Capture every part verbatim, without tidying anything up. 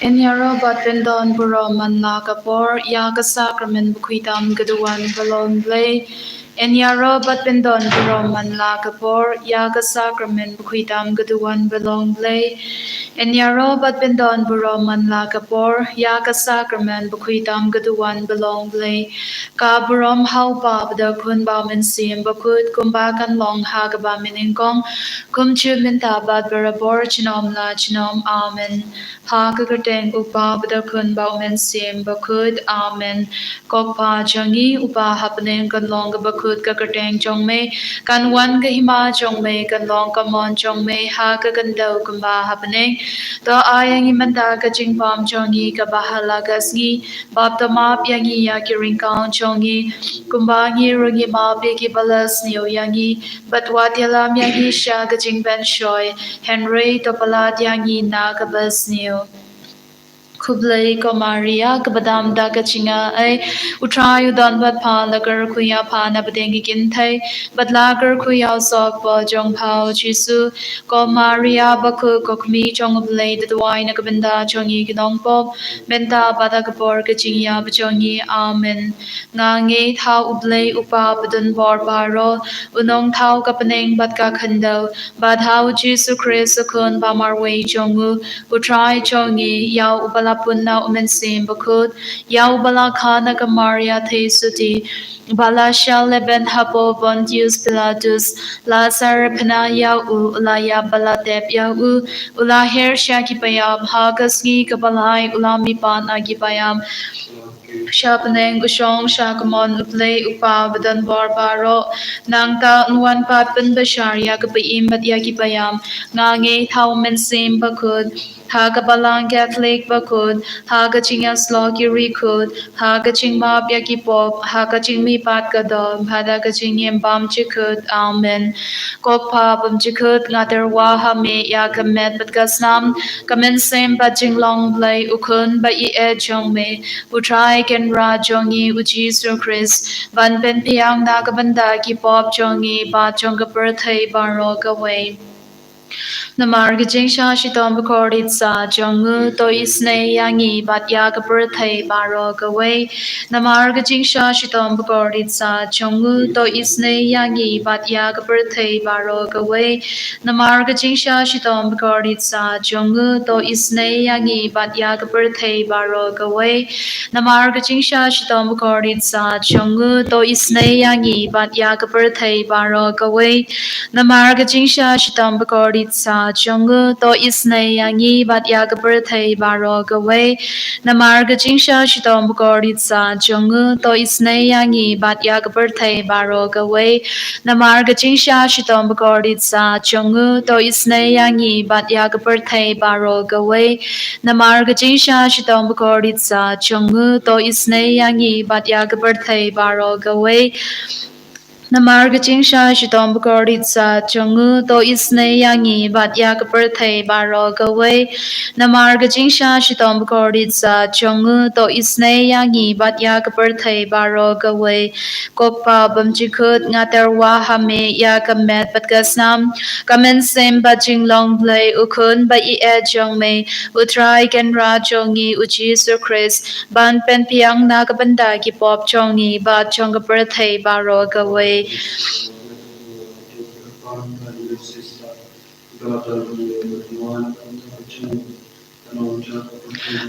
Yn ïaroh bad pyndon burom man la ka por ïa ka sakramen bakhuid tam ka duwan ba long Blei. Yn ïaroh bad pyndon burom man la ka por ïa ka sakramen bakhuid tam ka duwan ba long Blei. Yn ïaroh bad pyndon burom man la ka por ïa ka sakramen bakhuid tam ka duwan ba long Blei. Ka burom ha u Pa bad ha u Khun bad u Mynsiem Bakhuid, kumba kan long ha kaba mynnyngkong, kumjuh mynta bad barabor, junom la junom. Amen. Ha ka kyrteng u Pa bad u Khun bad u Mynsiem Bakhuid. Amen. Ko Kpa jong ngi uba ha bneng, kan long kaba khuid ka kyrteng jong me, kan wan ka hima jong me, kan long ka mon jong me ha ka khyndew kumba ha bneng. To ai ïa ngi mynta ka jingbam jong ngi kaba ha la ka sngi, bad to map ïa ngi ïa ki ryngkang jong ngi, kumba ngi ruh ngi map ïa kiba la sniew ïa ngi, bad wat ïalam ïa ngi sha ka jingpynshoi, hynrei to palat ïa ngi na kaba sniew. Khublei ko Maria, kaba dam da ka jingai, u Trai u don bad pha, la kyrkhu ïa pha na pdeng ki kynthei, bad la kyrkhu ïa u soh kpoh jong pha u Jisu. Ko Maria bakhuid, ko Kmie jong u Blei, to duwai na ka bynta jong ngi ki nongpop, mynta bad ha ka por ka jingïap jong ngi. Amen. Nga ngeit ha u Blei u Kpa badonbor baroh, u nongthaw ka bneng bad ka khyndew, bad ha u Jisu Khrist u Khun ba marwei jong u, u Trai jong ngi, ïa uba la pun na u Mynsiem Bakhuid, ïa uba la kha na ka Maria theisotti, ba la shah lehbeiñ hapoh Pontius Pilatus, la sarphna ïa u, u la ïap bad la tep ïa u, u la her sha ki païap, ha ka sngi kaba lai u la mihpat na ki païap, sha bneng u shong sha ka mon u Blei u Kpa badonbor baroh. Nangta un wan pat pynbishar ïa ka ba im bad ïa ki ba ïam. Nga ngeit ha u Mynsiem Bakhuid, ha ka Balang Katholik bakhuid, ha ka jingïasyllok ïa ki riewkhuid, ha ka jingmap ïa ki pop, ha ka jingmihpat ka doh, bad ha ka jingim bymjukut. Amen. Ko Kpa bymjukut, nga tyrwa ha me ïa ka met bad ka snam, ka mynsiem bad jinglong Blei u Khun ba ïeit jong me, u Trai Kynrad jong ngi u Jisu Khrist, ban pynbiang na ka bynta ki pop jong ngi bad jong ka pyrthei baroh kawei. Namar ka jingshah shitom bakordit sah jong u, to isynei ïa ngi bad ïa ka pyrthei baroh kawei. Namar ka jingshah shitom bakordit sah jong u, to isynei ïa ngi bad ïa ka pyrthei baroh kawei. Namar ka jingshah shitom bakordit sah jong u, to isynei ïa ngi bad ïa ka pyrthei baroh kawei. Namar ka jingshah shitom bakordit sah jong u, to isynei ïa ngi bad ïa ka pyrthei baroh kawei. Namar ka jingshah shitom bakordit sah jong u, to isynei ïa ngi bad ïa ka pyrthei baroh kawei. Namar ka jingshah shitom bakordit sah jong u, to isynei ïa ngi bad ïa ka pyrthei baroh kawei. Namar ka jingshah shitom bakordit sah jong u, to isynei ïa ngi bad ïa ka pyrthei baroh kawei. Namar ka jingshah shitom bakordit sah jong u, to isynei ïa ngi bad ïa ka pyrthei baroh kawei. Namar ka jingshah shitom bakordit sah jong u, to isynei ïa ngi bad ïa ka pyrthei baroh kawei. Namar ka jingshah shitom bakordit sah jong u, to isynei ïa ngi bad ïa ka pyrthei baroh kawei. Ko Kpa bymjukut, nga tyrwa ha me ïa ka met bad ka snam, ka mynsiem bad jinglong Blei u Khun ba ïeit jong me, u Trai Kynrad jong ngi u Jisu Khrist, ban pynbiang na ka bynta ki pop jong ngi bad jong ka pyrthei baroh kawei.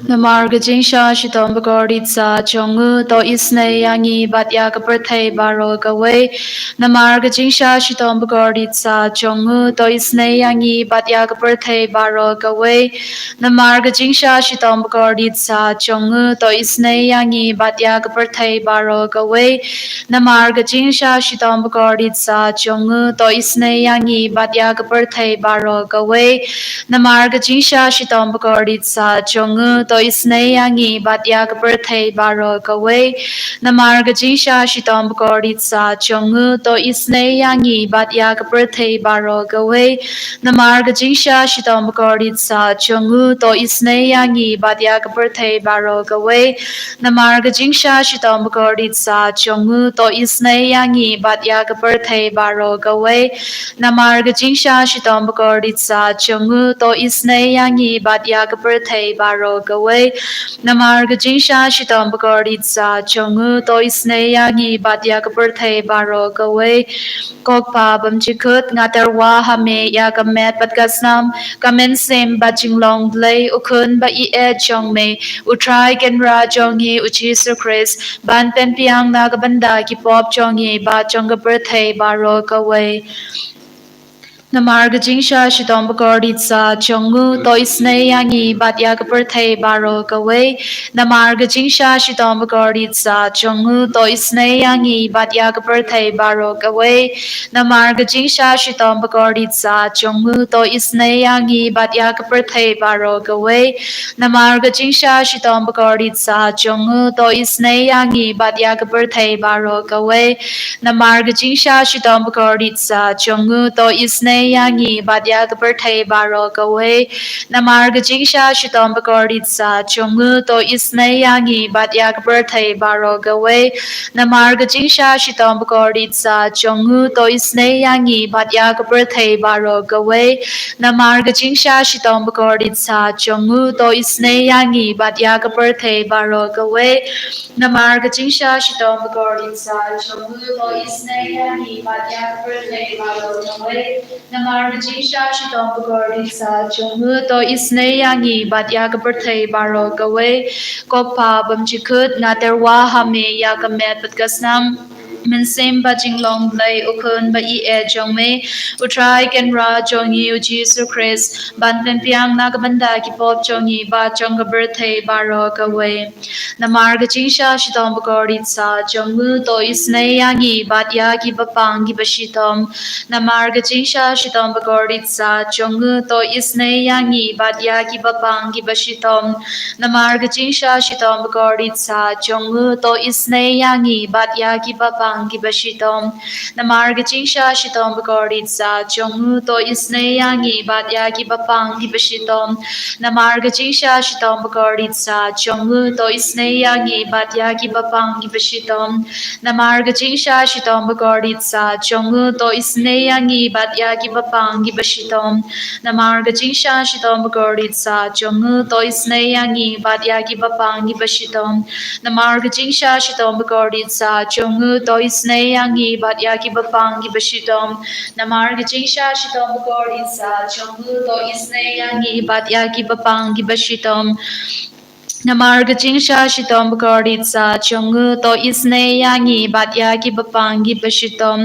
Namar ka jingshah shitom bakordit sah jong u, to isynei ïa ngi bad ïa ka pyrthei baroh kawei. Namar ka jingshah shitom bakordit sah jong u, to isynei ïa ngi bad ïa ka pyrthei baroh kawei. Namar ka jingshah shitom bakordit sah jong u, to isynei ïa ngi bad ïa ka pyrthei baroh kawei. Namar ka jingshah shitom bakordit sah jong u, to isynei ïa ngi bad ïa ka pyrthei baroh kawei. Namar ka jingshah shitom bakordit sah jong u, to isynei ïa ngi bad ïa ka pyrthei baroh kawei. Namar ka jingshah shitom bakordit sah jong u, to isynei ïa ngi bad ïa ka pyrthei baroh kawei. Namar ka jingshah shitom bakordit sah jong u, to isynei ïa ngi bad ïa ka pyrthei baroh kawei. Namar ka jingshah shitom bakordit sah jong u, to isynei ïa ngi bad ïa ka pyrthei baroh kawei. Namar ka jingshah shitom bakordit sah jong u, to isynei ïa ngi bad ïa ka ka pyrthei baroh kawei. Namar ka jingshisha shitom bakordit sa jong u to isynei ïa ngi bad ïa ka pyrthei baroh kawei. Ko Kpa bymjukut, nga tyrwa ha me ïa ka met bad ka snam, ka mynsiem bad jinglong Blei, u Khun ba ïeit jong me, U Trai Kynrad jong ngi U Jisu Khrist, ban pynbiang na ka bynta ki pop jong ngi bad jong ka pyrthei baroh kawei. Namar ka jingshisha shitom bakordit sa jong u to isynei ïa ngi bad ïa ka pyrthei baroh kawei. Namar ka jingshisha shitom bakordit sa jong u to isynei ïa ngi bad ïa ka pyrthei baroh kawei. Namar ka jingshisha shitom bakordit sa jong u to isynei ïa ngi bad ïa ka pyrthei baroh kawei. Namar ka jingshisha shitom bakordit sa jong u to isynei ïa ngi bad ïa ka pyrthei baroh kawei. Namar ka jingshisha shitom bakordit sa jong u to isynei ïa ngi bad ïa ka pyrthei baroh kawei. Namar ka jingshisha shitom bakordit sa jong u to isynei ïa ngi bad ïa ka pyrthei baroh kawei. Namar ka jingshisha shitom bakordit sa jong u to isynei ïa ngi bad ïa ka pyrthei baroh kawei. Namar ka jingshisha shitom bakordit sa jong u to isynei ïa ngi bad ïa ka pyrthei baroh kawei. Namar ka jingshisha shitom bakordit sa jong u to isynei ïa ngi bad ïa ka pyrthei baroh kawei. Namar ka jingshisha shitom bakordit sa jong u to isynei ïa ngi bad ïa ka pyrthei baroh kawei. Ko Kpa bymjukut, nga tyrwa ha me ïa ka met bad ka snam, mynsiem bad jinglong Blei, u Khun ba ïeit jong me, U Trai Kynrad jong ngi U Jisu Khrist, ban pynbiang na ka bynta ki pop jong ngi bad jong ka pyrthei baroh kawei. Namar ka jingshisha shitom bakordit sa jong u to isynei ïa ngi bad ïa kiba pang kiba shitom. Namar ka jingshisha shitom bakordit sa jong u to isynei ïa ngi bad ïa kiba pang kiba shitom. Namar ka jingshisha shitom bakordit sa jong u to isynei ïa ngi bad ïa kiba pang kiba shitom. Namar ka jingshisha shitom bakordit sa jong u to isynei ïa ngi bad ïa kiba pang kiba shitom. Namar ka jingshisha shitom bakordit sa jong u to isynei ïa ngi bad ïa kiba pang kiba shitom. Namar ka jingshisha shitom bakordit sa jong u to isynei ïa ngi bad ïa kiba pang kiba shitom. Namar ka jingshisha shitom bakordit sa jong u to isynei ïa ngi bad ïa kiba pang kiba shitom. Namar ka jingshisha shitom bakordit sa jong u to isynei ïa ngi bad ïa kiba pang kiba shitom. Namar ka jingshisha shitom bakordit sa jong u to isynei ïa ngi bad ïa kiba pang kiba shitom. Namar ka jingshisha shitom bakordit sa jong u to isynei ïa ngi bad ïa kiba pang kiba shitom.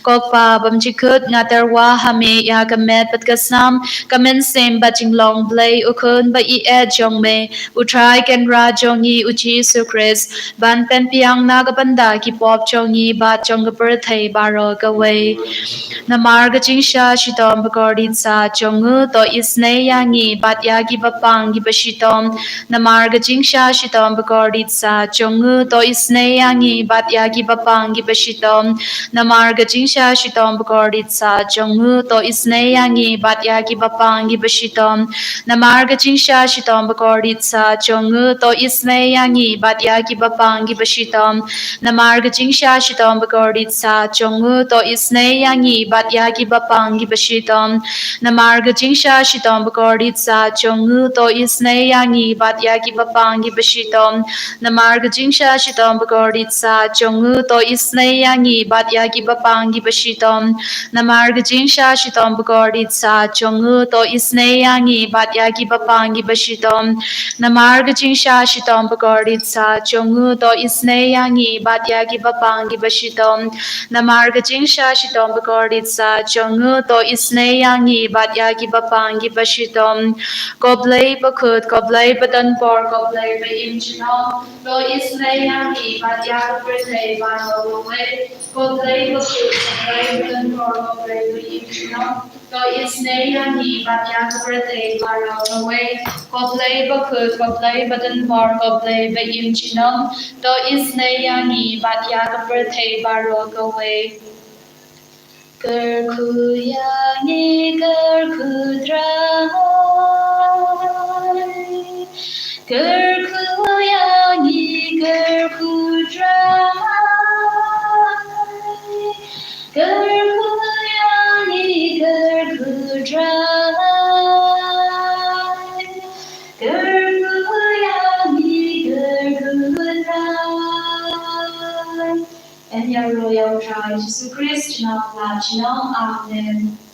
Ko Kpa bymjukut, nga tyrwa ha me ïa ka met bad ka snam, ka mynsiem bad jinglong Blei, u Khun ba ïeit jong me, U Trai Kynrad jong ngi U Jisu Khrist, ban pynbiang na ka bynta ki pop jong ngi bad jong ka pyrthei baroh kawei. Namar ka jingshisha shitom bakordit sa jong u to isynei ïa ngi bad ïa kiba pang kiba shitom. Namar ka jingshisha shitom bakordit sa jong u to isynei ïa ngi bad ïa kiba pang kiba shitom. Namar ka jingshisha shitom bakordit sa jong u to isynei ïa ngi bad ïa kiba pang kiba shitom. Namar ka jingshisha shitom bakordit sa jong u to isynei ïa ngi bad ïa kiba pang kiba shitom. Namar ka jingshisha shitom bakordit sa jong u to isynei ïa ngi bad ïa kiba pang kiba shitom. Namar ka jingshisha shitom bakordit sa jong u to isynei ïa ngi bad ïa kiba pang kiba shitom. Namar ka jingshisha shitom bakordit sa jong u to isynei ïa ngi bad ïa kiba pang kiba shitom. Namar ka jingshisha shitom bakordit sa jong u to isynei ïa ngi bad ïa kiba pang kiba shitom. Namar ka jingshisha shitom bakordit sa jong u to isynei ïa ngi bad ïa kiba pang kiba shitom. Namar ka jingshisha shitom bakordit sa jong u to isynei ïa ngi bad ïa kiba pang kiba shitom. Ko Blei bakhuid, ko Blei badonbor, ko Blei ba im junom, to isynei ïa ngi bad ïa ka pyrthei baroh kawei. Ko Blei bakhuid, ko Blei badonbor, ko Blei ba im junom, to isynei ïa ngi bad ïa ka pyrthei baroh kawei. Ko Blei bakhuid, ko Blei badonbor, ko Blei ba im junom, to isynei ïa ngi bad ïa ka pyrthei baroh kawei. Kyrkhu ïa ngi, kyrkhu Trai. Kyrkhu ïa ngi, kyrkhu Trai. Kyrkhu ïa ngi, kyrkhu Trai. Em ïaroh ïa U Trai Jisu Khrist, U Nongpynim jong ngi. Amen.